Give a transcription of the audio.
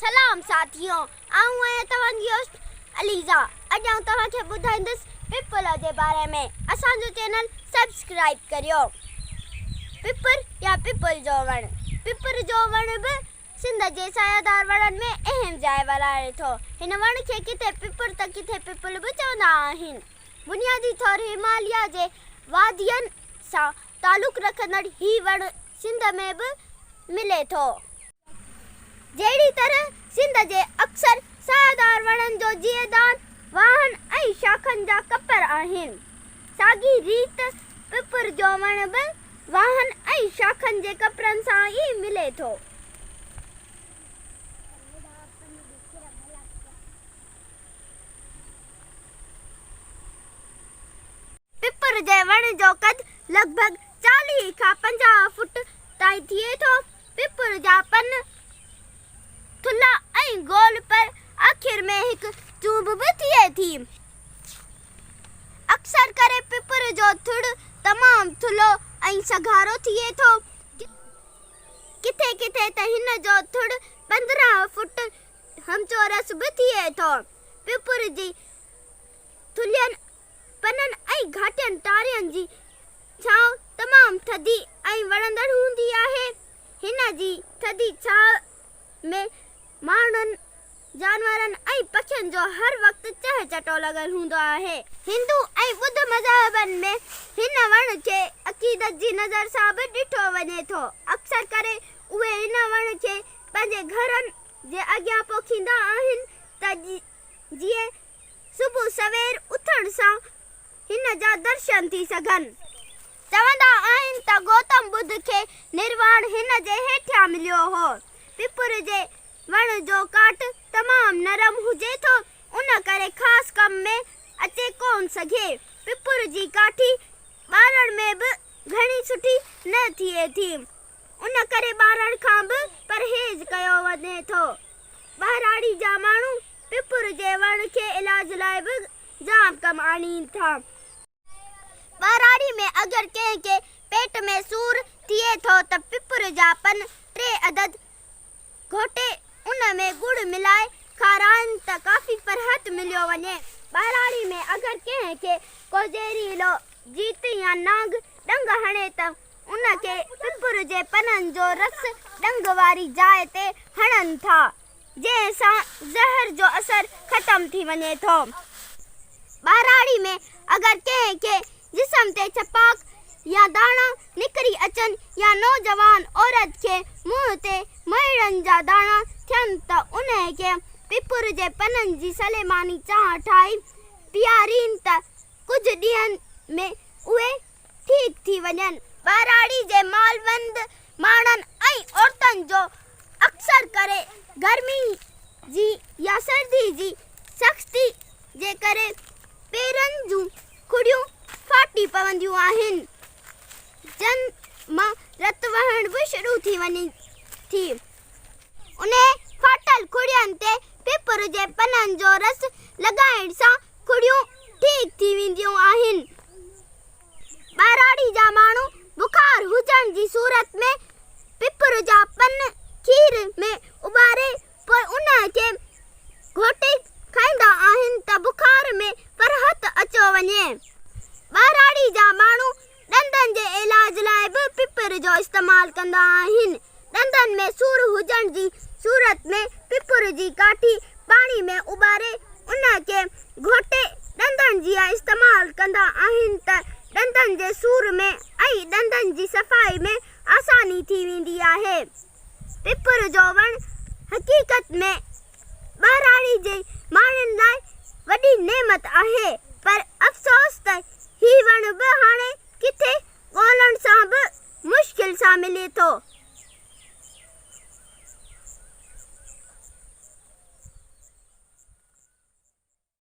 سلام ساٿيو آئون آهيان توهان جي هوسٽ عليزا اڄ آئون توهان کي ٻڌائيندس پپل جي باري ۾ اسان جو چينل سبسڪرائب ڪريو پپر يا پپل جو وڻ پپر جو وڻ به سنڌ جي سايه دار وڻن ۾ اهم جاء والاري ٿو هن وڻ کي ڪٿي پپر ته ڪٿي پپل به چوندا آهن بنيادي طور هماليه جي وادين سان تعلق رکندڙ هي وڻ سنڌ ۾ به ملي ٿو. جهڙي طرح سنڌ جي اڪثر ساهدار وڻن جو جيئدان واهن ۽ شاخن جا ڪپر آهن، ساڳي ريت پپر جو وڻ به واهن ۽ شاخن جي ڪپرن سان ئي ملي ٿو. پپر جي وڻ جو قد لڳ ڀڳ 40 کان 50 فوٽ تائين ٿئي ٿو. پپر جا پن ٿلها ۽ گول پر آخر ۾ هڪ چونب به ٿئي ٿي. اڪثر ڪري پپر جو ٿڙ تمام ٿلهو ۽ سگهارو ٿئي ٿو. ڪٿي ڪٿي ته هن جو ٿڙ 15 فوٽ همچورس به ٿئي ٿو. پپر جي ٿلهين پنن ۽ گهاٽين ٽارين جي ڇانو تمام ٿڌي ۽ وڻندڙ هوندي آهي. هن جي ٿڌي ڇانو ۾ ماڻهن، جانورن ۽ پکين جو هر وقت چهچٽو لڳل هوندو آهي. هندو ۽ ٻڌ مذهبن ۾ هن وڻ کي عقيدت جي نظر سان به ڏٺو وڃي ٿو. اڪثر ڪري اهي هن وڻ کي پنهنجي گهرن جي اڳيان پوکيندا آهن ته جيئن صبح سوير اٿڻ سان هن جا درشن ٿي سگهن. چوندا آهن ته گوتم ٻڌ کي نرواڻ هن جي هيٺيان مليو هو. پپر جي وڻ جو ڪاٺ تمام نرم هجي ٿو، ان ڪري خاص ڪم ۾ اچي ڪونه سگهي. پپر جي ڪاٺي ٻارڻ ۾ به گهڻي سٺي نه ٿئي ٿي. ان ڪري ٻارڻ کان به پرهيز ڪيو وڃي ٿو. ٻهراڙي جا ماڻهو پپر جي وڻ کي علاج لاء به جام ڪم آڻين ٿا. ٻهراڙي ۾ اگر ڪنهن کي پيٽ ۾ سور ٿئي ٿو ته پپر جا پن ٽي عدد گهوٽي ان ۾ ڳڙ ملائي کارائين ته ڪافي فرحت مليو وڃي. ٻهراڙي ۾ اگر ڪنهن کي ڪو زهريلو جيت يا نانگ ڏنگ هڻي ته ان کي پپر جي پنن جو رس ڏنگ واري جاء تي هڻن ٿا، جنهن سان زهر جو اثر ختم ٿي وڃي ٿو. ٻهراڙي ۾ اگر ڪنهن کي جسم تي ڇپاڪ يا داڻا نڪري اچن يا نوجوان عورت کي منهن تي مهيڙن جا داڻا ٿين ته انهي کي پپر جي پنن جي سليماني چانهه ٺاهي پيارين ته ڪجهه ڏينهن ۾ اهي ٺيڪ ٿي وڃن. ٻهراڙي جي مالوند ماڻهن ۽ عورتن جو اڪثر ڪري گرمي جي يا سردي جي سختي جي ڪري پيرن جون کڙيون ڦاٽي پونديون آهن، جن مان رت وهڻ به شروع ٿي وڃي ٿي. انهي ڦاٽل کڙين تي پپر جي پنن جو رس لڳائڻ سان کڙيون ٺيڪ ٿي وينديون آهن. ٻهراڙي جا ماڻهو بخار هجڻ جي صورت ۾ پپر جا پن کير ۾ اٻاري پوء ان کي گهوٽي کائيندا آهن ته بخار ۾ فرحت اچيو وڃي. ٻهراڙي جا ماڻهو ڏندن جي علاج لاء به پپر جو استعمال ڪندا آهن. ڏندن ۾ سور هجڻ جي صورت ۾ پپر جي ڪاٺي پاڻي ۾ اٻاري ان کي گهوٽي ڏندن جيان استعمال ڪندا آهن ته ڏندن جي سور ۾ ۽ ڏندن جي صفائي ۾ آساني ٿي ويندي آهي. پپر جو وڻ حقيقت ۾ ٻهراڙي جي ماڻهن لاء وڏي نعمت آهي پر افسوس ته هي وڻ به هاڻي ڪٿي ڳولڻ سان به مشڪل سان ملي ٿو.